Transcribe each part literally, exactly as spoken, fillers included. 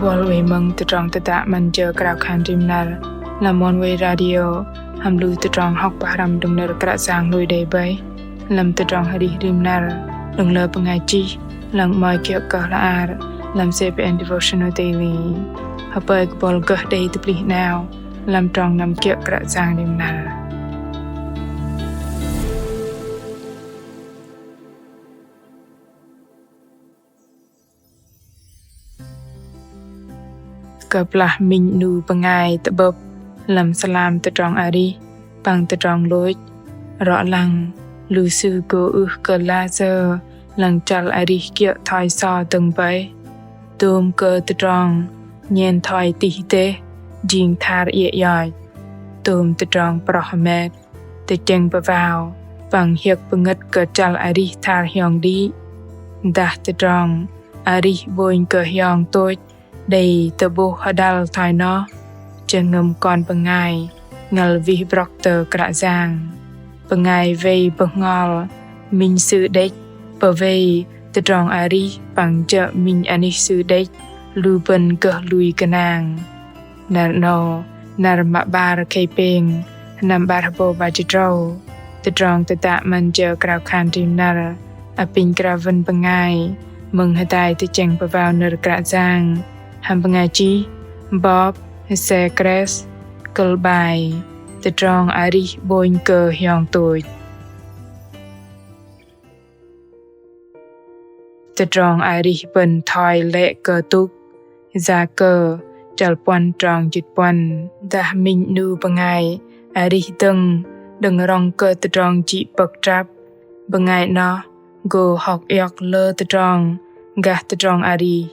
Buăl wei mơ̆ng tơdrong tơdă 'Măn Jơ Krao Khan Rim Năr lăm Oneway Radio hăm lu tơdrong hŏk pơhrăm đơ̆ng nơ̆r Kră Yang lui đei bơih lăm tơdrong arih rim năr đơ̆ng lơ bơngai chih lăng 'mơ̆i kiơ̆ kơ hla ar lăm C P N Devotional Daily. Hơpơi kơ buăl gơh đei tơplih 'nao lăm trong năm kiơ̆ Kră Yang rim năr. Kơplah minh 'nu bơngai tơ'bơ̆p lăm sơlam tơdrong arih păng tơdrong lôch, rŏ lăng lu sư gô ưh kơ lasơ lăng chăl arih kiơ̆ thoi sơ̆ dơ̆ng bơih. Dôm kơ tơdrong nhen thoi tih dêh jing thar iĕ ioch. Dôm tơdrong proh hơmet, tơchĕng pơvao păng hiơ̆k pơngơ̆t kơ chăl arih thar hiong đĭ. Dah tơdrong arih 'bônh kơ hiong tôch đei tơ'bôh hơdăl thoi noh, jơhngơ̆m kon bơngai ngăl wih brŏk tơ Kră Yang. Bơngai wei bơhngol minh sư đĕch pơwei tơdrong arih păng jơ̆ minh anih sư đĕch lu bơ̆n gơh lui gơnang. Năr 'nâu, năr mă 'bar khei pêng, sơnăm 'bar hơbâu 'bar jĭt tơdrâu, tơdrong tơdă 'Măn Jơ Krao Khan Rim Năr apinh krao wơ̆n bơngai mơ̆ng hơdai tơchĕng pơvao nơ̆r Kră Yang hăm bơngai chih Bob Sechrest, kơ̆l 'bai: Tơdrong arih 'bônh kơ hiong tôch. Tơdrong arih bơ̆n thoi lĕ kơ tŭk. Yakơ chăl puăn trong jĭt puăn. Dah minh 'nu bơngai arih dơ̆ng đơ̆ng rŏng kơ tơdrong jĭ pơ̆k trăp, bơngai 'noh gô hŏk iŏk lơ tơdrong gah tơdrong arih.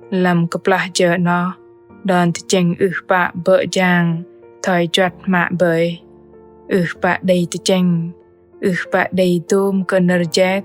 Lăm kơplah jơ 'noh, đon tơchĕng ưh pă bơ̆ jang thoi juăt hmă bơih. Ưh pă đei tơchĕng, ưh pă đei dôm kơ nơ̆r jet.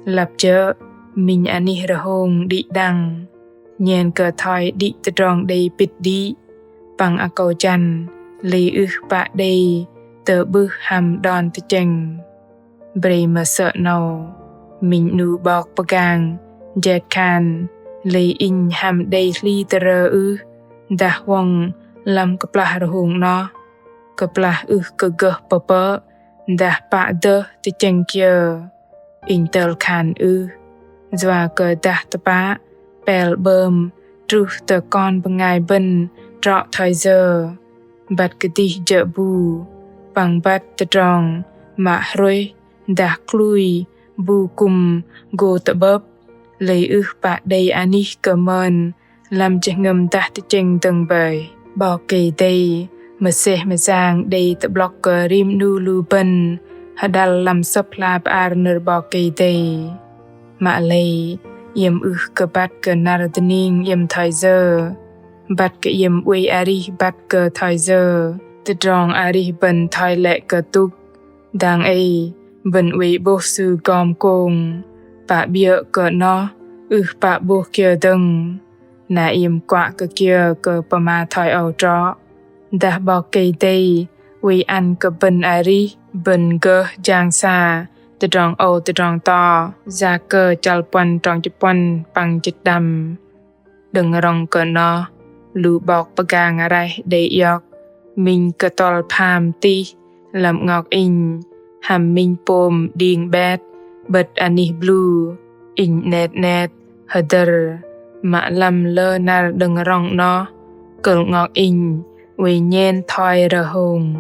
Lăp jơ̆ minh anih rơhông đĭ đăng, nhen kơ thoi đĭ tơdrong đei pĭt đĭ, păng akâu jăn lei ưh pă đei tơ'bưh hăm đon tơchĕng. Brei mơsơ̆ 'nâu, minh 'nu 'bok pơgang jet khan lei inh hăm đei hli tơrơ ưh dah huŏng lăm kơplah rơhông 'noh, kơplah ưh kơ gơh pơpơ̆ dah pă dơh tơchĕng kiơ. Inh tơl khan ưh, yua kơ dah tơpă pel 'bơm truh tơ kon bơngai bơ̆n trŏ thoi yơ, băt kơdih jơ̆ bu, păng băt tơdrong mă hrôih dah klui bu kư̆m gô tơ'bơ̆p, lei ưh pă đei anih kơ mơn lăm jơhngơ̆m dah tơchĕng dơ̆ng bơih. 'Bok Kei-Dei mơsêh mơyang đei tơ'blŏk kơ rim 'nu lu bơ̆n hơdăl lăm Sơ̆p hla bơar nơ̆r 'Bok Kei-Dei. Mă lei, iĕm ưh kơ băt kơ năr dơning iĕm thoi yơ, băt kơ iĕm oei arih băt kơ thoi yơ. Tơdrong arih bơ̆n thoi lĕ kơ tŭk. Dang ei bơ̆n oei 'bôh sư gom kông, pă 'biơ̆ kơ 'noh ưh pă 'bôh kiơ dơ̆ng. Na iĕm kuă kơ kiơ kơ pơma thoi âu trŏ. Dah 'Bok Kei-Dei oei ăn kơ bơ̆n arih, bơ̆n gơh jang sa tơdrong âu tơdrong to. Yakơ chăl puăn trong jĭt puăn păng jĭt đăm. Đơ̆ng rŏng kơ 'noh, lu 'bok pơgang raih đei iŏk minh kơtuăl pham tih lăm 'ngok inh, hăm minh pôm đing 'bet 'bơ̆t anih blu. Inh 'net 'net hơdơ̆r, mă lăm lơ năr đơ̆ng rŏng 'noh, kơ̆l 'ngok inh oei nhen thoi rơhông.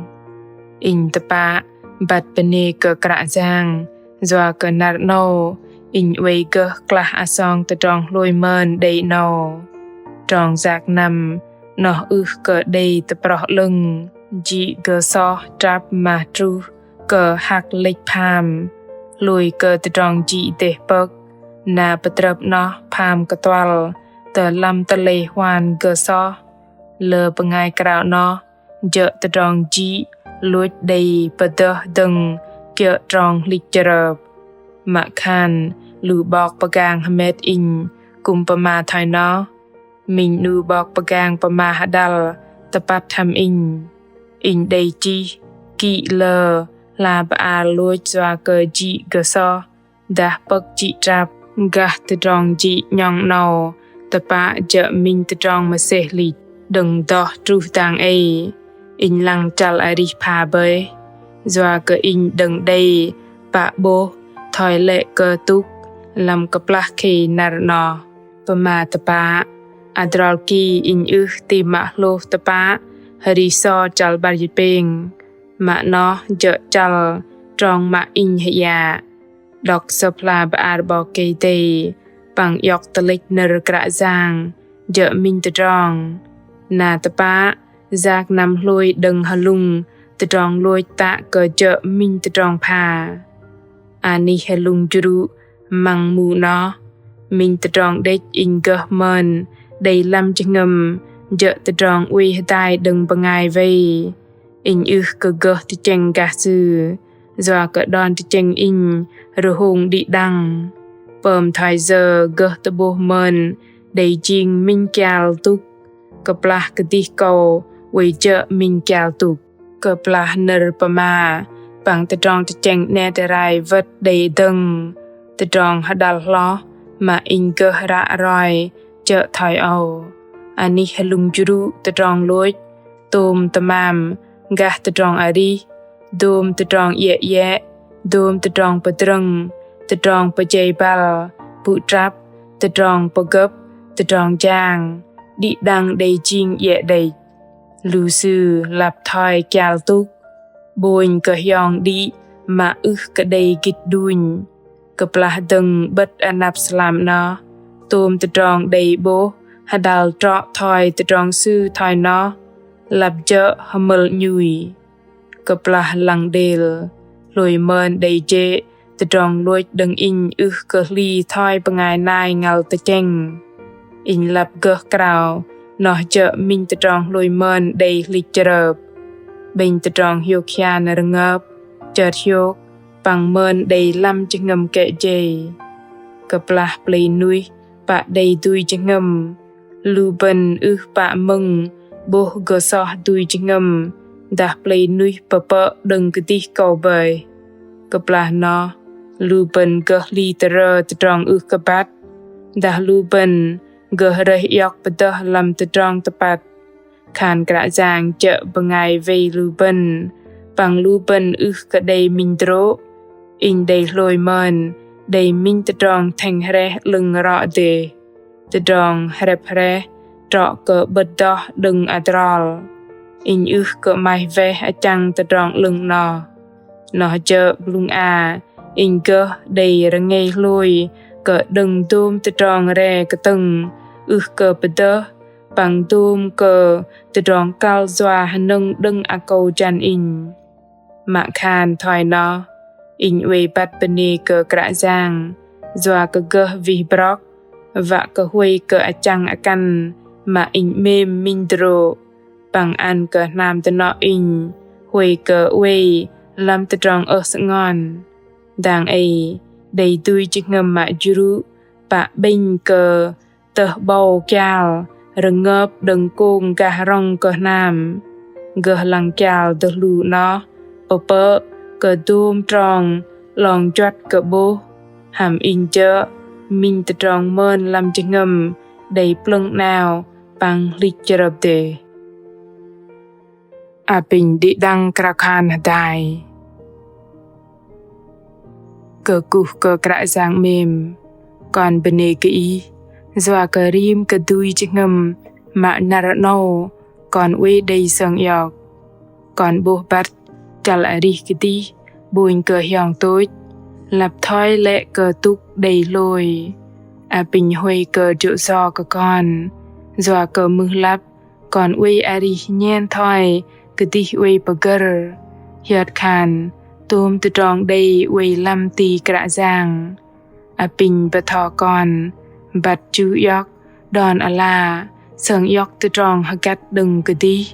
Inh tơpă băt bơnê kơ Kră Yang, yua kơ năr 'nâu inh oei gơh klah asong tơdrong hlôi mơn đei 'nâu. Trong yak năm 'noh ưh kơ đei tơproh 'lơ̆ng, jĭ gơsoh trăp mah truh kơ hăk lĕch pham, hlôi kơ tơdrong jĭ dêh pơ̆k. Na pơtrơp 'noh pham kơtuăl tơ lăm tơlei huan gơsoh. Lơ bơngai krao 'noh jơ̆ tơdrong jĭ lôch đei pơdơh dơ̆ng kiơ̆ trong hlĭch chrơp. Mă khan lu 'bok pơgang hơmet inh kư̆m pơma thoi noh. Minh 'nu 'bok pơgang pơma hơdăl tơpăt hăm inh. Inh đei chih kĭ lơ hla bơar lôch yua kơ jĭ gơsoh dah pơ̆k jĭ trăp. Gah tơdrong jĭ 'nhŏng 'nâu tơpă jơ̆ minh tơdrong mơsêh hlĭch. Đơ̆ng noh truh dang ei, inh lăng chăl arih pha bơih, yua kơ inh đơ̆ng đei pă 'bôh thoi lĕ kơ tŭk lăm kơplah khei năr 'noh. Pơma tơpă, adrol ki inh ưh ti mă hlôh tơpă arih so chăl 'bar jĭt pêng, mă 'noh jơ̆ chăl trong mă inh hơiă. Đŏk Sơ̆p hla bơar 'Bok Kei-Dei păng iŏk tơlĕch nơ̆r Kră Yang jơ̆ minh tơdrong. Na tơpă, yak năm hlôi đơ̆ng hlŭng tơdrong lôch tă kơ jơ̆ minh tơdrong pha. Anih hlŭng jrŭ măng mu 'noh, minh tơdrong đĕch inh gơh mơn đei lăm jơhngơ̆m jơ̆ tơdrong oei hơdai đơ̆ng bơngai vei. Inh ưh kơ gơh tơchĕng gah sư, yua kơ đon tơchĕng inh rơhông đĭ đăng. Pơm thoi yơ gơh tơ'bôh mơn đei jing minh kial tŭk, kơplah kơdih kâu oei jơ̆ minh kial tŭk. Kơplah nơ̆r pơma păng tơdrong tơchĕng 'net rai wơ̆t đei dơ̆ng, tơdrong hơđăl hloh mă inh gơh ră roi jơ̆ thoi âu. Anih hlŭng jrŭ tơdrong lôch, tôm tơmam gah tơdrong arih, dôm tơdrong iĕ iĕ, dôm tơdrong pơdrơ̆ng, tơdrong pơjei băl, pŭ trăp, tơdrong pơgơ̆p, tơdrong jang, đĭ đăng đei jing iĕ đĕch. Lu sư lăp thoi kial tŭk, 'bônh kơ hiong đĭ mă ưh kơ đei gĭt đunh. Kơplah dơ̆ng 'bơ̆t anăp sơlam 'noh, tôm tơdrong đei 'bôh hơđăl trŏ thoi tơdrong sư thoi noh, lăp jơ̆ hơmơ̆l 'nhui. Kơplah lăng đêl, hlôi mơn đei jê̆ tơdrong lôch đơ̆ng inh ưh kơ hli thoi bơngai nai ngăl tơchĕng. Inh lăp gơh krao noh jơ̆ minh tơdrong hlôi mơn đei hlĭch chrơp. 'Bĕnh tơdrong hiôk hian rơngơp, chơt hiôk, păng mơn đei lăm jơhngơ̆m kĕ jei. Kơplah plei nuih pă đei dui jơhngơ̆m, lu bơ̆n ưh pă mơ̆ng 'bôh gơh soh dui jơhngơ̆m dah plei nuih pơpơ̆ đơ̆ng kơdih kâu bơih. Kơplah noh, lu bơ̆n gơh hli tơrơ tơdrong ưh kơ băt, dah lu bơ̆n gơh rơih iŏk pơdơh lăm tơdrong tơpăt. Khan Kră Yang jơ̆ bơngai vei lu bơ̆n, păng lu bơ̆n ưh kơ đei minh drô̆. Inh đei hlôi mơn đei minh tơdrong thĕng hrĕh 'lơ̆ng rŏ dêh. Tơdrong hrĕp hrĕh trŏ kơ 'bơ̆t đoh đơ̆ng adrol. Inh ưh kơ 'maih weh achăng tơdrong 'lơ̆ng 'noh. Noh jơ̆ blŭng a, inh gơh đei rơngei hlôi kơ đơ̆ng dôm tơdrong re kơtơ̆ng ưh kơ pơdơh, păng dôm kơ tơdrong kăl yua hơnơ̆ng đơ̆ng akâu jăn inh. Mă khan thoi noh, inh oei băt bơnê kơ Kră Yang, yua kơ gơh wih brŏk, wă kơ huay kơ achăng akăn mă inh 'mêm minh drô̆, păng ăn kơ hnam dơnŏ inh huay kơ oei lăm tơdrong ơh sơngon. Dang ei, đei dui jơhngơ̆m mă jrŭ, pă 'bĕnh kơ tơh 'bâu kial rơngơp đơ̆ng kông gah rŏng kơ hnam. Gơh lăng kial dơh lu 'noh pơpơ̆ kơ dôm trong 'long juăt kơ 'bôh. Hăm inh jơ̆ minh tơdrong mơn lăm jơhngơ̆m đei plơ̆ng 'nao păng hlĭch chrơp dêh. Apinh đĭ đăng krao khan hơdai. Kơkuh kơ Kră Yang 'mêm, kon bơnê kơ Ih, yua kơ rim kơ dui jơhngơ̆m mă năr 'nâu kon oei đei sơng iŏk. Kon 'bôh băt chăl arih kơdih 'bônh kơ hiong tôch, lăp thoi lĕ kơ tŭk đei hlôi. Apinh huay kơ jô̆ so kơ kon, yua kơ mưh lăp kon oei arih nhen thoi kơdih oei pơgơ̆r. Hiơt khan tôm tơdrong đei oei lăm ti Kră Yang. Apinh bơtho kon băt chu iŏk đon ala sơng iŏk tơdrong hơgăt đơ̆ng kơdih,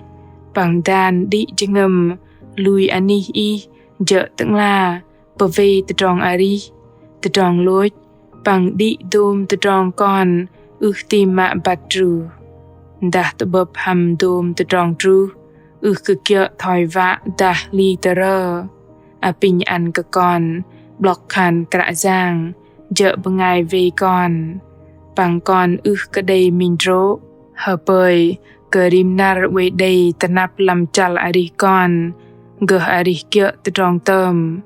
păng dan đĭ jơhngơ̆m lui anih Ih jơ̆ Tơ'ngla pơwei tơdrong arih, tơdrong lôch, păng đĭ dôm tơdrong kon ưh ti mă băt truh. Dah tơ'bơ̆p hăm dôm tơdrong truh, ưh kơ kiơ̆ thoi wă dah hli tơrơ. Apinh ăn kơ kon 'blŏk khan Kră Yang jơ̆ bơngai wei kon. păng kon ưh kơ đei minh hơdrô̆. Hơpơi kơ rim năr oei đei tơnap lăm chăl arih kon gơh arih kiơ̆ tơdrong tơm.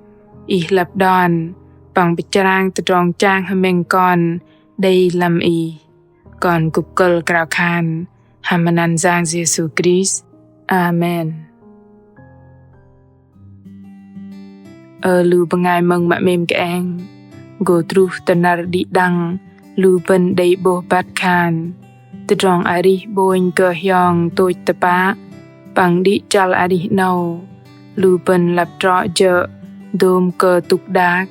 Ih lăp đon păng pơchrang tơdrong chang hơmĕng kon đei lăm Ih. Kon kŭp kơ̆l krao khan hăm anăn Yang Yêsu Krist. Amen. Ơ lu bơngai mơ̆ng mă 'mêm kơeng, gô truh tơ năr đĭ đăng lu bơ̆n đei 'bôh băt khan tơdrong arih 'bônh kơ hiong tôch tơpă păng đĭ chăl arih 'nâu. Lu bơ̆n lăp trŏ jơ̆ dôm kơ tŭk đak,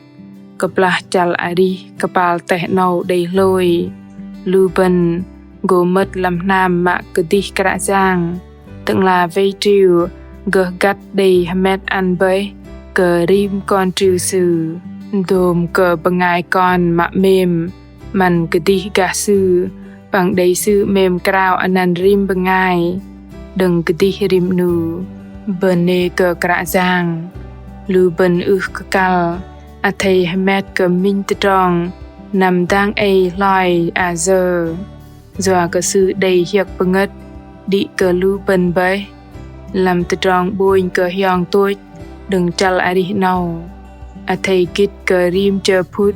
kơplah chăl arih kơpal teh 'nâu đei hlôi. Lu bơ̆n gô mơ̆t lăm hnam mă kơdih Kră Yang, Tơ'ngla wei triu gơh găt đei hơmet ăn bơih kơ rim kon triu Sư. Dôm kơ bơngai kon mă 'mêm 'măn kơdih gah Sư păng đei Sư 'mêm krao anăn rim bơngai đơ̆ng kơdih rim 'nu. Bơnê kơ Kră Yang, lu bơ̆n ưh kơ kăl athei hơmet kơ minh tơdrong năm dang ei hloi ayơ. Yua kơ Sư đei hiơ̆k pơngơ̆t đĭ kơ lu bơ̆n bơih lăm tơdrong 'bônh kơ hiong tôch đơ̆ng chăl arih 'nâu. Athei gĭt kơ rim jơ phŭt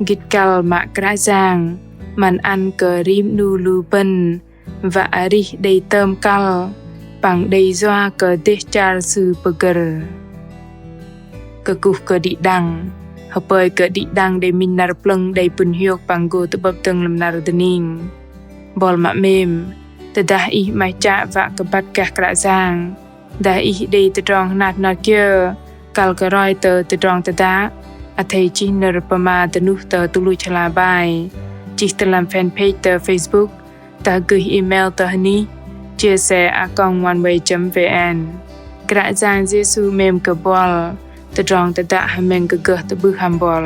gĭt kăl mă Kră Yang 'măn ăn kơ rim 'nu lu bơ̆n wă arih đei tơm kăl păng đei yua kơ dêh char Sư pơgơ̆r. Kơkuh kơ đĭ đăng, hơpơi kơ đĭ đăng đei minh năr plơ̆ng đei pŭn hiôk păng gô tơ'bơ̆p dơ̆ng lăm năr dơning. Bol mă 'mêm, tơdah ih 'maih chă wă kơ băt gah Kră Yang, dah ih đei tơdrong hnat hnot kiơ kăl kơ roi tơ tơdrong tơdă, athei chih nơ̆r pơma dơnuh tơ tơluch hla bai, chih tơ lăm fanpage tơ Facebook, dah gơih email tơ hơnih chia sẻ a còng oneway chấm vn. Kră Yang Yêsu 'mêm kơ bol, tơdrong tơdă hơmĕng kơ gơh tơ'bưh hăm bol.